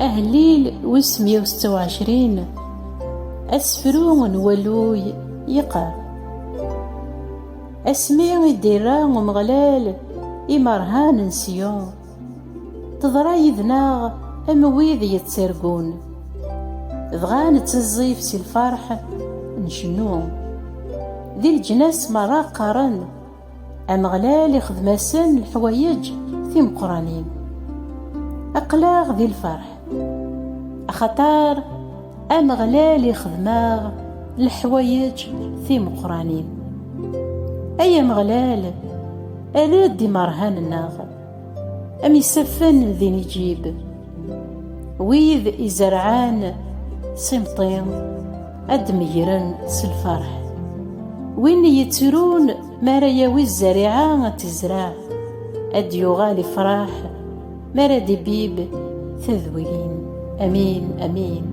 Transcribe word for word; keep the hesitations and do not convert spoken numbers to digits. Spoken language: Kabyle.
Ahellil wis meyya u setta u ɛecrin, asefru n walluy yeqqar: Asmi i d-irra Umeɣlal imerhan n Siyun, teḍra yid-neɣ am wid yettargun. Dɣa nettiẓẓif si lferḥ, ncennu. Di leǧnas merra qqaren: Ameɣlal ixdem-asen leḥwayeǧ timeqqranin. Aql-aɣ di lferḥ, axaṭer Ameɣlal ixdem-aɣ leḥwayeǧ timeqqranin. Ay Ameɣlal, err-d imerhan-nneɣ, am isaffen di Niǧib. Wid izerɛen s imeṭṭi ad d-megren s lferḥ. Win yettrun mi ara yawi zzeriɛa ad tezreɛ, ad d-yuɣal ifraḥ mi ara d-ibib tadwilin. Amin, amin.